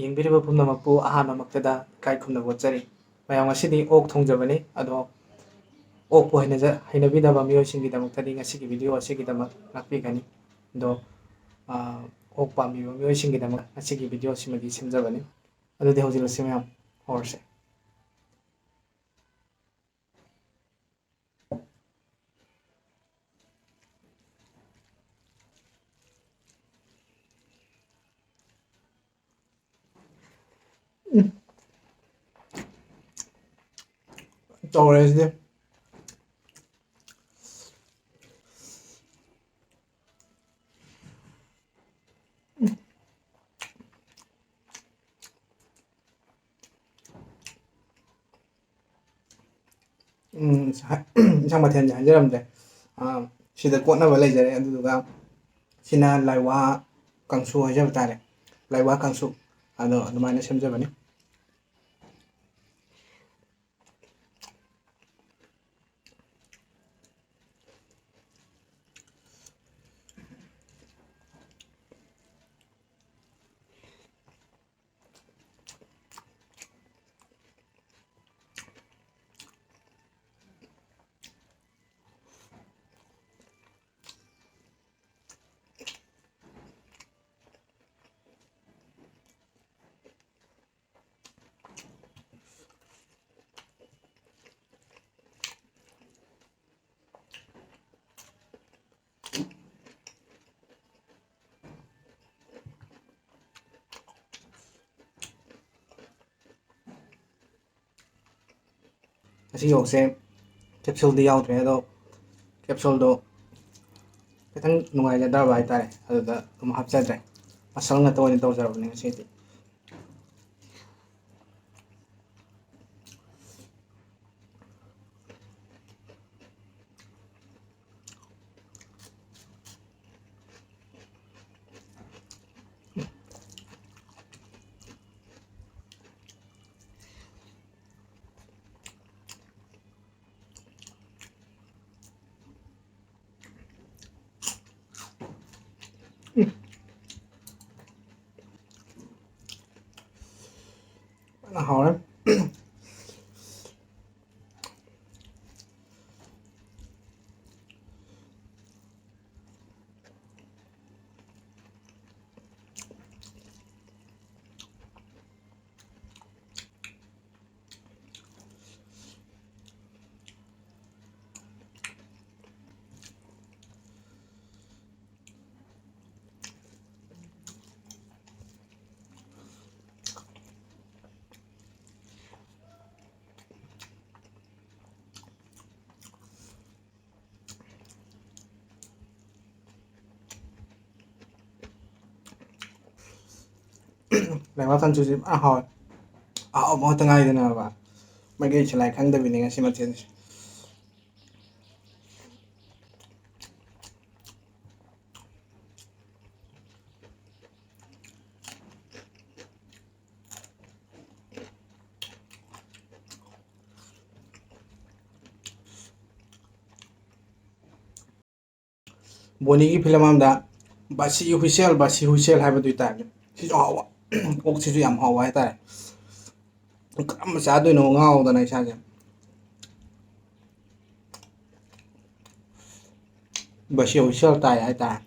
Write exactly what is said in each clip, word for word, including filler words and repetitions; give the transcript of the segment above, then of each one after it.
ꯌꯦꯡꯕꯤꯔꯤꯕ ꯄꯨꯝꯅꯃꯛꯄꯨ ꯑꯍꯥꯟꯕꯃꯛꯇꯗ ꯏꯀꯥꯏ ꯈꯨꯝꯅꯕ ꯎꯠꯆꯔꯤ꯫ ꯃꯌꯥꯝ, ꯉꯁꯤꯗꯤ ꯑꯣꯛ ꯊꯣꯡꯖꯕꯅꯤ, ꯑꯗꯣ ꯑꯣꯛꯄꯨ ꯍꯩꯅꯖ-, ꯍꯩꯅꯕꯤꯗꯕ ꯃꯤꯑꯣꯏꯁꯤꯡꯒꯤꯗꯃꯛꯇꯗꯤ ꯉꯁꯤꯒꯤ video ꯑꯁꯤꯒꯤꯗꯃꯛ ꯉꯥꯛꯄꯤꯒꯅꯤ꯫ ꯑꯗꯣ, ꯑ, ꯑꯣꯛ ꯄꯥꯝꯕꯤꯕ ꯃꯤꯑꯣꯏꯁꯤꯡꯒꯤꯗꯃꯛ ꯉꯁꯤꯒꯤ video ꯑꯁꯤꯃꯗꯤ ꯁꯦꯝꯖꯕꯅꯤ꯫ ꯑꯗꯨꯗꯤ ꯍꯧꯖꯤꯛꯂꯁꯤ ꯃꯌꯥꯝ ꯍꯧꯔꯁꯦ꯫ ꯇꯧꯔꯦ ꯁꯤꯗꯤ꯫ ꯎꯝ, ꯏꯟꯁꯥꯡ ꯃꯊꯦꯜꯁꯦ ꯍꯥꯏꯖꯔꯝꯗ꯭ꯔꯦ꯫ ꯑꯥ, ꯁꯤꯗ ꯀꯣꯠꯅꯕ ꯂꯩꯖꯔꯦ, ꯑꯗꯨꯗꯨꯒ ꯁꯤꯅ ꯂꯥꯏꯋꯥ ꯀꯥꯡꯁꯨ ꯍꯥꯏꯖꯕ ꯇꯥꯔꯦ, ꯂꯥꯏꯋꯥ ꯀꯥꯡꯁꯨ꯫ ꯑꯗꯣ ꯑꯗꯨꯃꯥꯏꯅ ꯁꯦꯝꯖꯕꯅꯤ꯫ ꯉꯁꯤ ꯌꯣꯛꯁꯦ capsuleꯗꯤ ꯌꯥꯎꯗ꯭ꯔꯦ, ꯑꯗꯣ capsuleꯗꯣ ꯈꯤꯇꯪ ꯅꯨꯡꯉꯥꯏꯖꯗ꯭ꯔꯕ ꯍꯥꯏꯇꯥꯔꯦ, ꯑꯗꯨꯗ ꯑꯗꯨꯝ ꯍꯥꯞꯆꯗ꯭ꯔꯦ꯫ ꯃꯁꯜ ꯉꯥꯛꯇ ꯑꯣꯏꯅ ꯇꯧꯖꯔꯕꯅꯦ ꯉꯁꯤꯗꯤ꯫ ꯐꯖꯅ ꯍꯥꯎꯔꯦ꯫ ꯂꯩꯕꯥꯛ ꯀꯥꯡꯁꯨꯁꯤ ꯐꯖꯅ ꯍꯥꯎꯋꯦ꯫ ꯑꯍꯥꯎꯕ ꯉꯥꯛꯇ ꯉꯥꯏꯗꯅꯕ꯫ ꯃꯩꯇꯩ ꯁꯂꯥꯏ ꯈꯪꯗꯕꯤꯅꯤ ꯉꯁꯤ ꯃꯊꯦꯜꯁꯦ꯫ ꯕꯣꯅꯤꯒꯤ ꯐꯤꯂꯝ ꯑꯃꯗ "ꯕꯥꯁꯤ ꯍꯨꯏꯁꯦꯜ, ꯕꯥꯁꯤ ꯍꯨꯏꯁꯦꯜ" ꯍꯥꯏꯕꯗꯨꯒꯤ ꯇꯥꯏꯞꯅꯤ꯫ ꯁꯤꯁꯨ ꯍꯥꯎꯕ꯫ ꯑꯣꯛꯁꯤꯁꯨ ꯌꯥꯝ ꯍꯥꯎꯕ ꯍꯥꯏꯇꯥꯔꯦ꯫ ꯀꯔꯝꯕ ꯆꯥꯗꯣꯏꯅꯣ ꯉꯥꯎꯗꯅ ꯏꯁꯥꯁꯦ꯫ ꯕꯥꯁꯤ ꯍꯨꯏꯁꯦꯜ ꯇꯥꯏ ꯍꯥꯏꯇꯥꯔꯦ꯫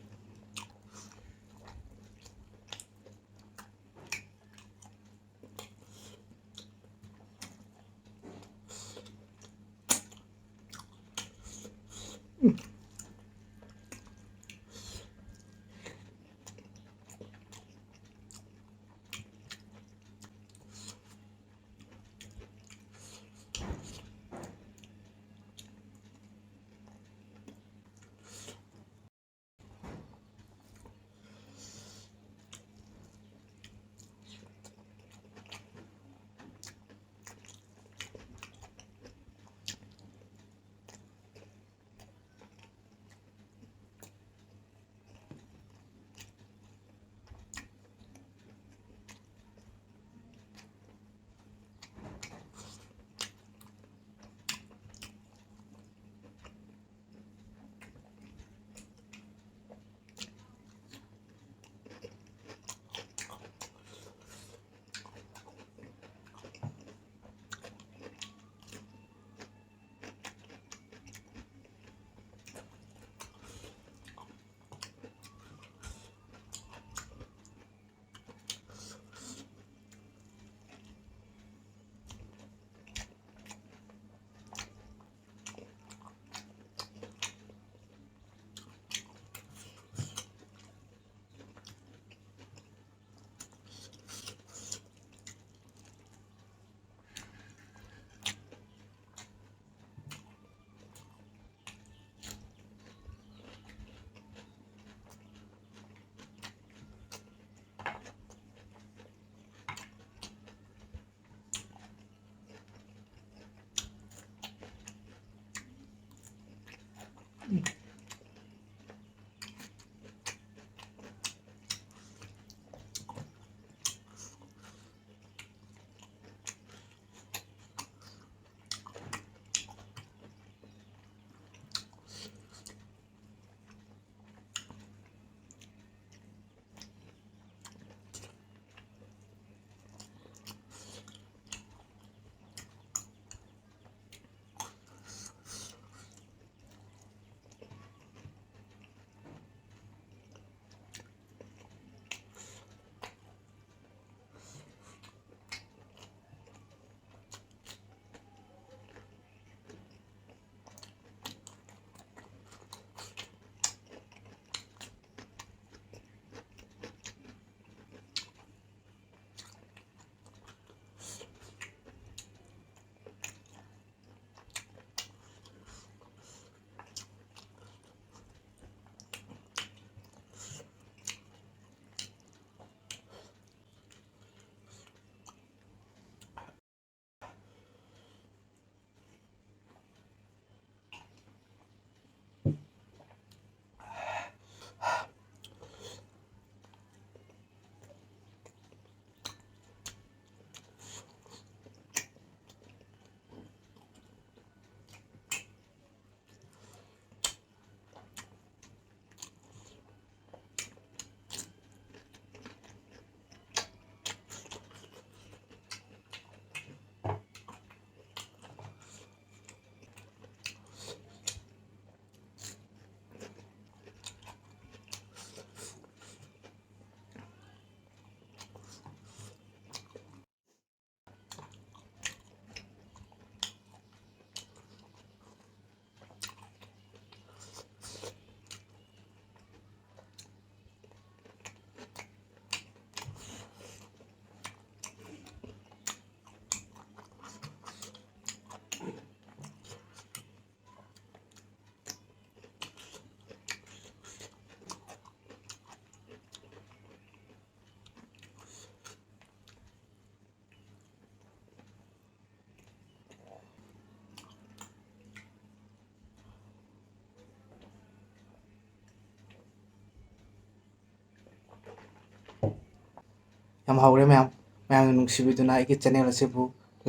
ꯇꯝꯍꯧꯔꯦ ꯃꯌꯥꯝ꯫ ꯃꯌꯥꯝꯅ ꯅꯨꯡꯁꯤꯕꯤꯗꯨꯅ ꯑꯩꯒꯤ ꯆꯦꯅꯦꯜ ꯑꯁꯤꯕꯨ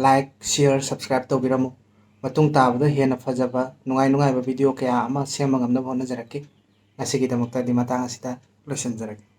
ꯂꯥꯏꯛ, ꯁꯤꯌꯔ, ꯁꯕꯁꯀ꯭ꯔꯥꯏꯕ ꯇꯧꯕꯤꯔꯝꯃꯨ꯫ ꯃꯇꯨꯡ ꯇꯥꯕꯗ ꯍꯦꯟꯅ ꯐꯖꯕ, ꯅꯨꯡꯉꯥꯏ ꯅꯨꯡꯉꯥꯏꯕ ꯚꯤꯗꯤꯑꯣ ꯀꯌꯥ ꯑꯃ ꯁꯦꯝꯕ ꯉꯝꯅꯕ ꯍꯣꯠꯅꯖꯔꯛꯀꯦ꯫ ꯉꯁꯤꯒꯤꯗꯃꯛꯇꯗꯤ ꯃꯇꯥꯡ ꯑꯁꯤꯗ ꯂꯣꯏꯁꯤꯟꯖꯔꯒꯦ꯫